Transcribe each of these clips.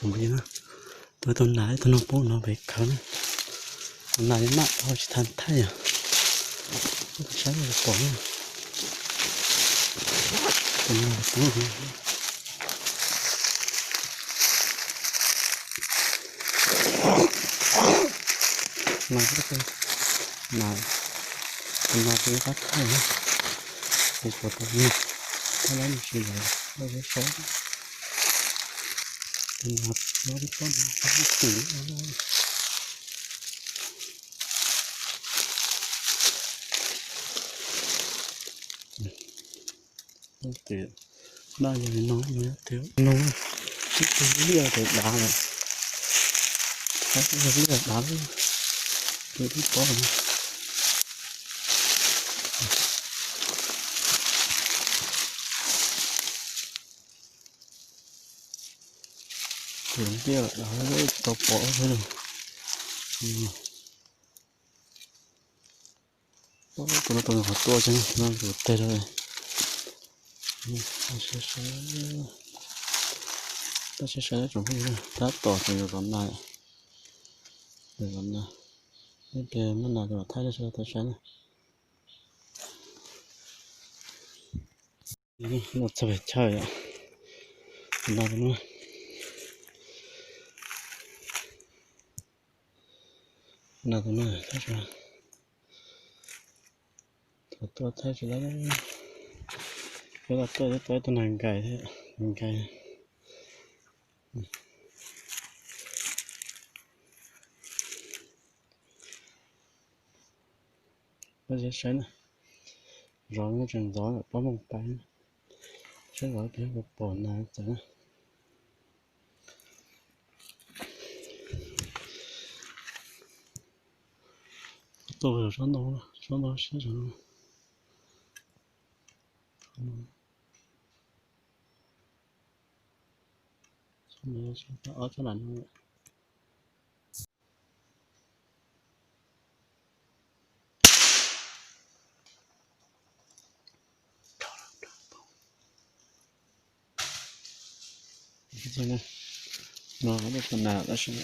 Tus nas, tus nas poob no pem khawv na. Tus nas li maj tau tsis tau thaij yog. Saib pom na. Tus nas poob no. Mas tus nas, tus nas tus qab thaij na. Tus puas tau no, thaij lawm nws tsis lawm, lawm saib. Tus nas no twb pob no, twm li no. Twm, daj yog li no, twm no, twb liaj tes dav lawm. Twb liaj dav lawm, twb twb pob lawm. Twm liaj dav tsis tau pom thiab. Tus no tus qhov tuaj ces no tus teg lawm. Tab sis saib tsoom phooj ywg, tab tom tseem yuav zov nas, yuav zov nas, ib pliag muaj nas los thaij rau sawv daws tau saib na. Los txog pem chaw yom, nas tus no, nas tus no thaij tsis, thaum tuaj thaij tsis tau, peb los tuaj twb tau ib tug nas nkais thiab, nas nkais. Peb saib na, zov no tseem zov ntawm pob npoo pais, saib zov puas pom nas tawm na. Tuaj tsob ntoo, tsob ntoo siab zog no. Tsob ntoo, ob tsob lam no. No muaj tus nas tab sis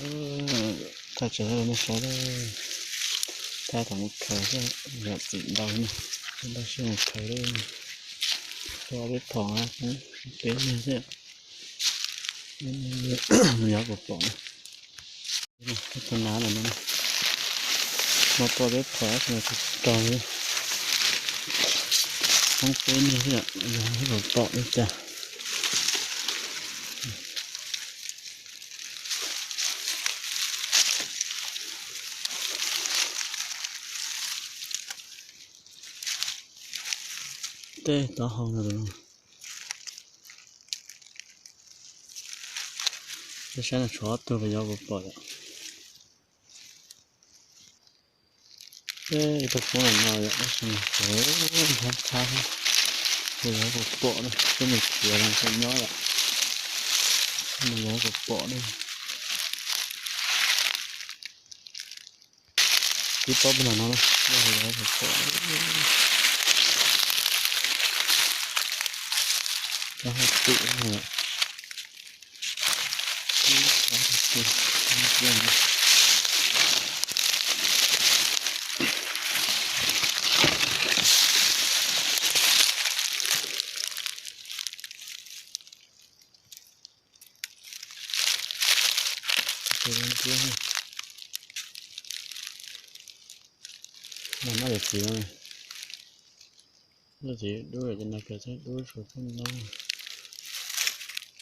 thaj tsam nej saib, thaj thaum mus khaws xwb, yam txim ntau no, tab sis mus khaws tuaj peb phom peb niag xwb, mus yov puas pom na. Tus nas no, no tuaj peb phom tab sis tsis raug li, poob peb niag xwb, yog puas pom li cas. Tej taub hau no, peb saib no tshuav ob tug los yov puas pom lawm. Peb ib tug poob los no yom, tab sis mas tshuav ntxhab ntxhab thiab, los yov puas pom na, peb mus khiav los tsis nyob lawm, los yov puas pom na. Tib pob pem no no, yog los yov puas pom. Cov hauv twm no. Mas noj yam txiv no, noj txiv dub, cov no kawg thiab dub, tshuav peb no,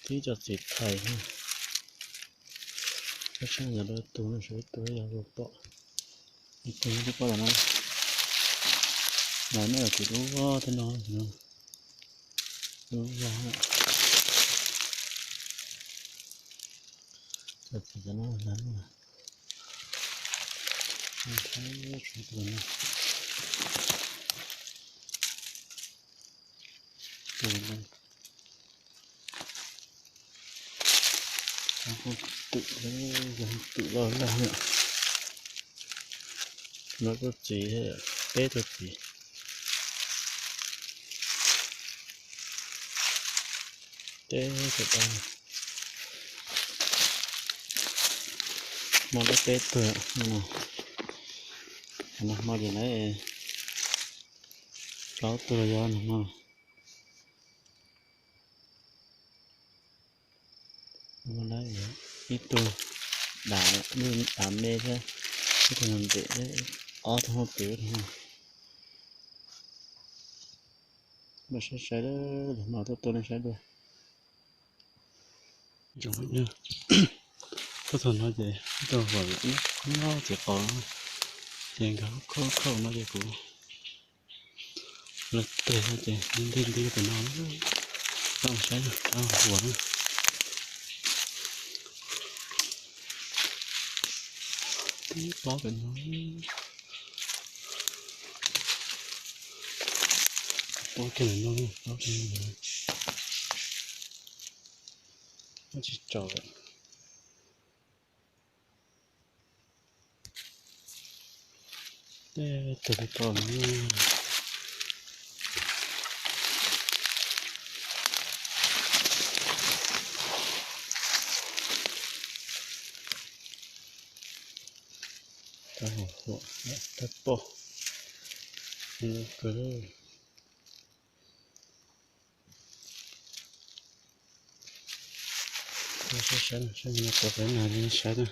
tib co txiv thais thiab. Peb saib yog dua tus no, saib tus yog puas pom. Ib tug twb pom lawm no, mas noj yam txiv dub vog thiab no, dub vog. Cov txiv cov no, twm, yog twm loj loj na. No kuj txiv, peb tug txiv, peb tug tau. Hmo no peb tug, hmo no hmo ces lawv plaub tug yog no hmo. Ib tug dav, dav me thiab, ib tug ntev, ob tug hauj twm. Mas saib saib, hmo tuaj tua nej saib dua. Tuaj txog no ces tau huam nyob txiv qos, ces nkawd khauj khauj no ces kuv los tes no ces ntij ntij pem no. Tau saib, tau huam na. Tib pob pem no, pob kiag no, pob kiag no, tsis tsaus. Tej tug tau no. Tau huam, tau poj, kawg. Saib saib, saib no, saib na.